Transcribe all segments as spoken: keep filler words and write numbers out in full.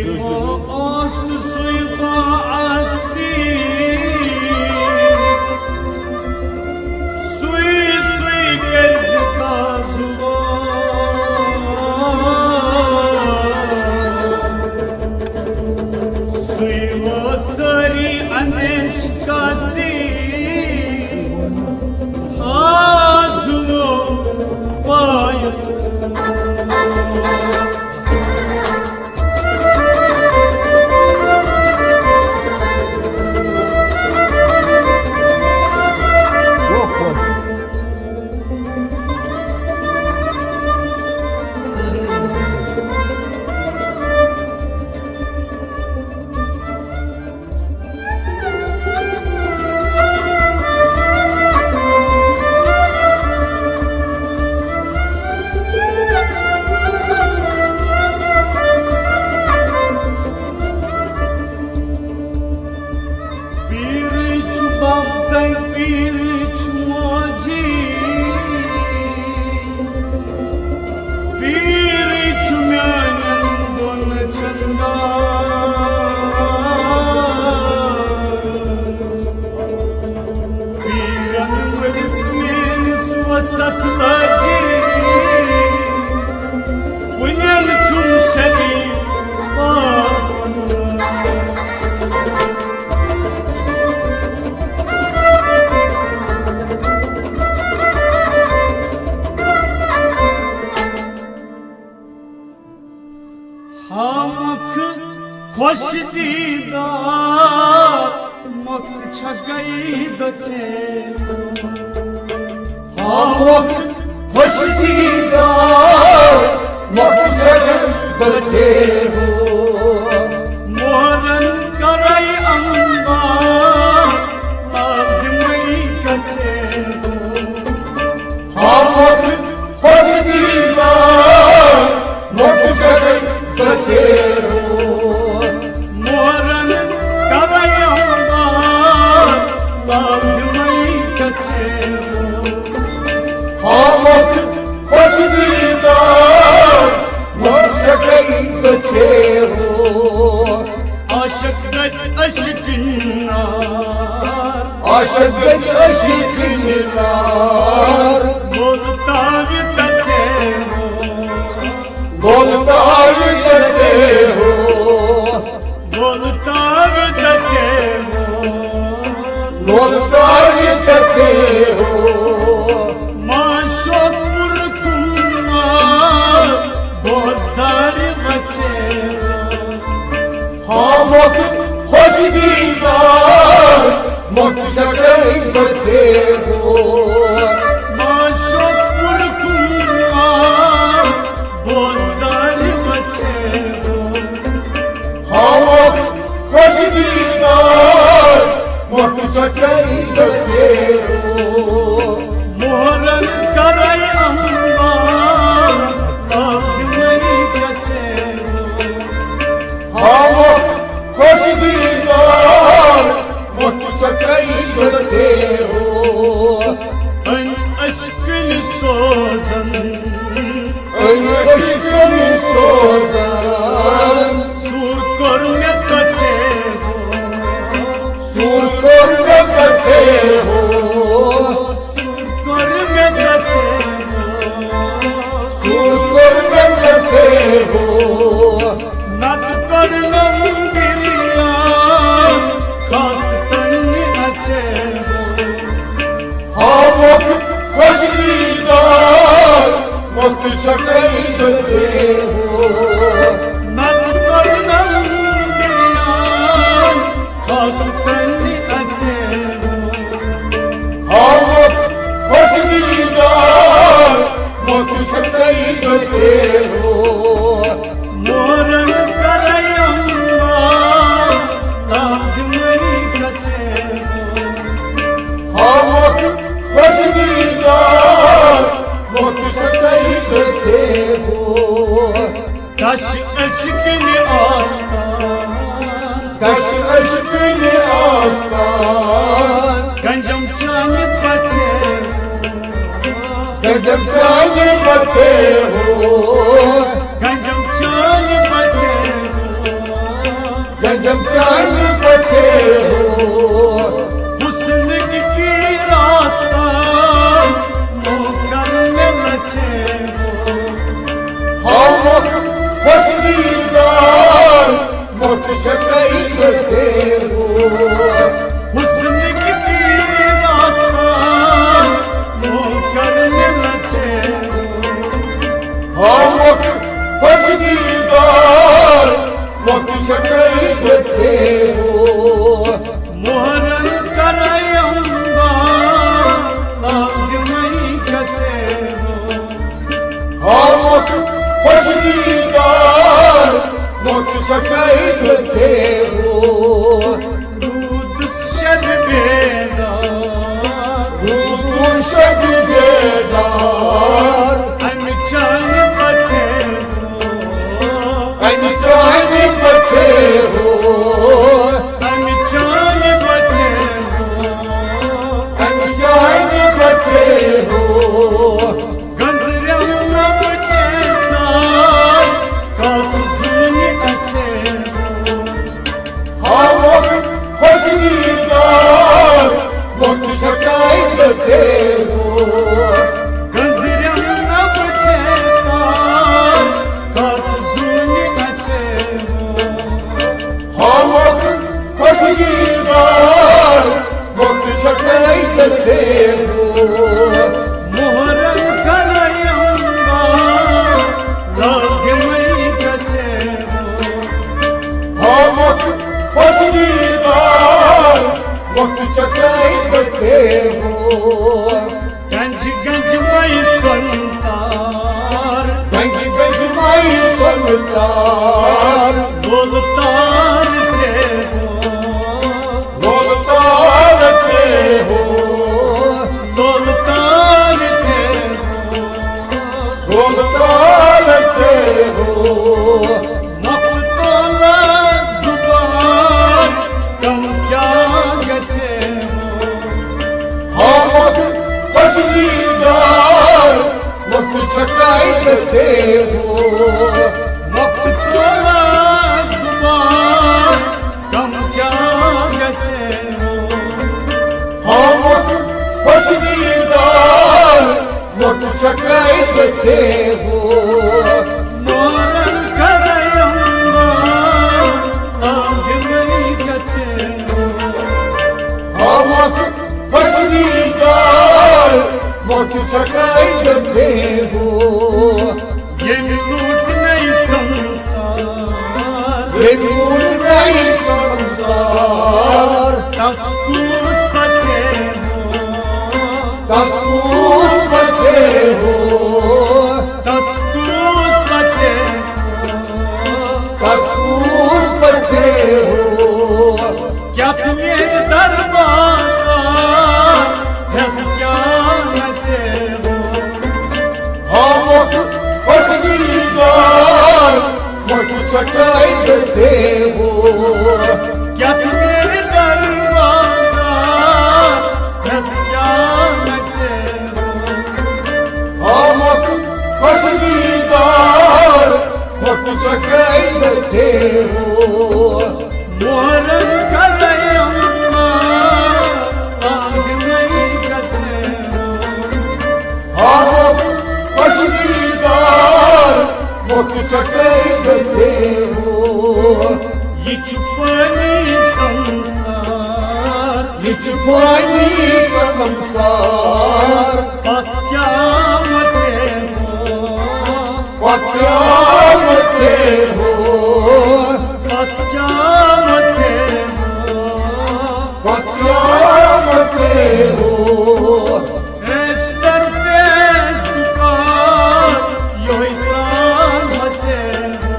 اوس تہٕ سُے باعث، سُے، سُے کٔرۍ زِ تازٕ۔ سُے اوس سٲری اندیش کاسی، حاضو پایس۔ پیٖرٕے چھُ بَب تہٕ پیٖرٕے چھُ ماجی، پیٖرٕے چھُ میٛانٮ۪ن دۄن چنداز۔ پیٖرن ؤرِس میٛٲنِس وسط لٲجی، کُنٮ۪ن چھُم شریٖک پاپن۔ ہامکھ خۄش دیٖدار، مۄکھ تہٕ چھکے دٔژے۔ ہامکھ خۄش دیٖدار، مۄکھ تہٕ چھکے دٔژے۔ مۄہرن کرے انبار، لال دِمے گژھے۔ ہامکھ خۄش دیٖدار، مۄکھ تہٕ چھکے دٔژے۔ مۄہرن کرے انبار، لال دِمے گژھے۔ ہامکھ خۄش دیٖدار، مۄکھ تہٕ چھکے دٔژے۔ عاشق گٔتۍ عشقٕنۍ نار۔ عاشق گٔتۍ عشقٕنۍ نار۔ لول تاوِ دژے ہو۔ لول تاوِ دژے ہو۔ لول تاوِ دژے ہو۔ لول تاوِ دژے ہو۔ معشوق پُر کُمار، بوزدارِ وژے ہو۔ ہامکھ خۄش دیٖدار، مۄکھ تہٕ چھکے دٔژے ہو۔ معشوق پُر کُمار، بوزدارِ وژے ہو۔ ہامکھ خۄش دیٖدار، مۄکھ تہٕ چھکے دٔژے ہو۔ مۄہرن کرے انبار، لال دِمے گژھے ہو۔ ہامکھ خۄش دیٖدار، مۄکھ تہٕ چھکے دٔژے ہو۔ أمۍ عشقٕنۍ سوزن، أمۍ عشقٕنۍ سوزن۔ سوٗر کوٚر مےٚ دژے ہو۔ سوٗر کوٚر مےٚ دژے ہو۔ سوٗر کوٚر مےٚ دژے ہو۔ سوٗر کوٚر مےٚ دژے ہو۔ نتہٕ کرنم بریان، خاص تنہِ اژے ہو۔ ہامکھ خۄش دیٖدار، مۄکھ تہٕ چھکے دٔژے ہو۔ نتہٕ کرنم بریان، خاص تنہِ اژے ہو۔ ہامکھ خۄش دیٖدار، مۄکھ تہٕ چھکے دٔژے ہو۔ مۄہرن کرے انبار، لال دِمے گژھے ہو۔ ہامکھ خۄش دیٖدار، مۄکھ تہٕ چھکے دٔژے ہو۔ دش عشقٕنۍ آستان۔ دش عشقٕنۍ آستان۔ گنجم چانہِ پژے ہو۔ گنجم چانہِ پژے ہو۔ گنجم چانہِ پژے ہو۔ حسن کی پیراستان، مو کر میں لچے ہو۔ ہاوکھ خوش دیدار، مت چھکائی گچے ہو۔ حسن کی پیراستان، مو کر میں لچے ہو۔ ہاوکھ خوش دیدار، مت چھکائی گچے ہو۔ محرم کرے امبار، لاگ مئی گچے ہو۔ ہاوکھ خوش دیدار، مت چھکائی گچے ہو۔ رود شب بیدار، رود شب بیدار، ہم چاہیے بچے ہو۔ ہم چاہیے بچے ہو۔ ہم چاہیے بچے ہو۔ ہم چاہیے بچے ہو۔ گنزرم نب چیتار، کاچ زونی اچے ہو۔ ہاوکھ خوش دیدار، مت چھکائی گچے ہو۔ گنزرم نب چیتار، کاچ زونی اچے ہو۔ ہاوکھ خوش دیدار، مت چھکائی گچے ہو۔ محرم کرے امبار، لاگ مئی گچے ہو۔ ہاوکھ خوش دیدار، مت چھکائی گچے ہو۔ گنج گنج مئی سنتار، گنج گنج مئی سنتار، بولتار چے ہو۔ لولتار چے ہو۔ لولتار چے ہو۔ لولتار چے ہو۔ نفت تولا دوبار، کم کیا گچے ہو۔ ہاوکھ خوش دیدار، مت چھکائی گچے ہو۔ نفت تولا دوبار، کم کیا گچے ہو۔ ہاوکھ خوش دیدار، مت چھکائی گچے ہو۔ محرم کرے امبار، لاگ مئی گچے ہو۔ ہاوکھ خوش دیدار، مت چھکائی گچے ہو۔ ییٚمہِ لوٗٹھ نَے سمسار، ییٚمہِ لوٗٹھ نَے سمسار، تس کُس بچے ہو۔ تس کُس بچے ہو۔ تس کُس بچے ہو۔ تس کُس بچے ہو۔ کیٛاہ تہِ نیرِ دروازٕ، ہٮ۪تھ کیٛاہ نژے ہو۔ ہاوکھ خوش دیدار، مت چھکائی گچے ہو۔ کیٛاہ تہِ نیرِ دروازٕ، ہٮ۪تھ کیٛاہ نژے ہو۔ ہاوکھ خوش دیدار، مت چھکائی گچے ہو۔ محرم کرے امبار، لاگ مئی گچے ہو۔ ہاوکھ خوش دیدار، مت چھکائی گچے ہو۔ یہِ چھُ فانی سمسار۔ یہِ چھُ فانی سمسار۔ پتھ کیٛاہ مژے ہو۔ پتھ کیٛاہ مژے ہو۔ پتھ کیٛاہ مژے ہو۔ پتھ کیٛاہ مژے ہو۔ پیش در پیش دُکان، یوہے تران مژے ہو۔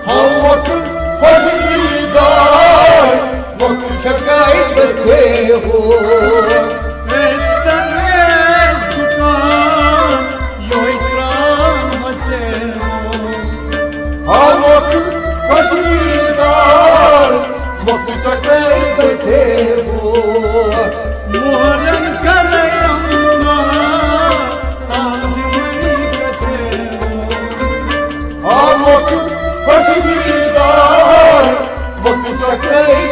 ہاوکھ خوش دیدار، مت چھکائی گچے ہو۔ پیش در پیش دُکان، یوہے تران مژے ہو۔ ہاوکھ خوش دیدار، مت چھکائی گچے ہو۔ محرم کرے امبار، لاگ مئی گچے ہو۔ ہاوکھ خوش دیدار، مت چھکائی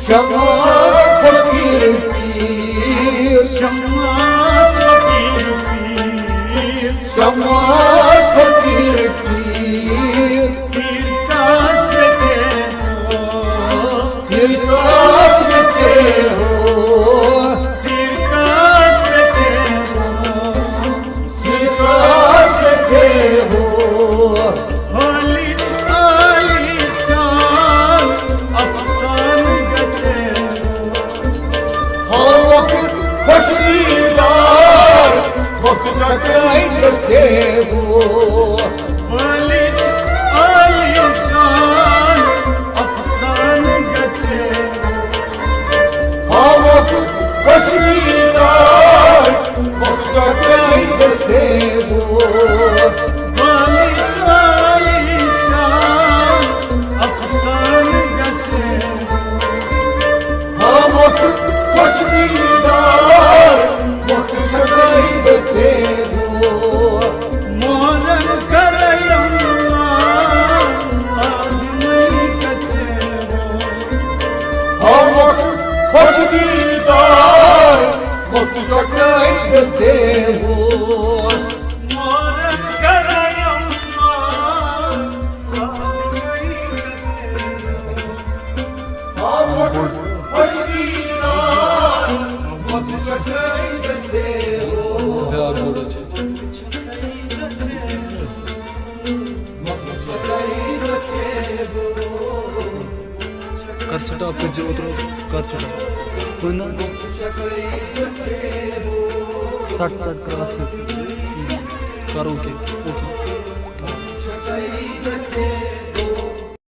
شماس فقیر پیر، شماس فقیر پیر، شماس فقیر پیر، سیرکاس ویژے ہو، سیرکاس ویژے ہو، سیرکاس ویژے ہو۔ سیرکاس ویژے ہو۔ حالٕچ عالیشان افسان گژھِ۔ ہاوکھ خوش دیدار، وقت چکرائی گژھِ ہو۔ حالٕچ عالیشان افسان گژھِ۔ ہاوکھ خوش دیدار، وقت چکرائی گژھِ ہو۔ حالٕچ عالیشان افسان گژھِ۔ ہاوکھ خوش دیدار، وقت چکرائی گژھِ ہو۔ مورن کریم آدمی گژھِ ہو۔ ہاوکھ خوش دیدار، وقت چکرائی گژھِ ہو۔ مورن کریم آدمی گژھِ ہو۔ ہاوکھ خوش دیدار، وقت چکرائی گژھِ ہو۔ بیٛاکھ بوٚڑ حظ چھُ۔ کر سٹاپ کٔرۍ زِ اوترٕ، کر سٹاپ۔ کُنہِ ژٹ ژٹ کر اَتھ سۭتۍ۔ کر اوکے، اوکے۔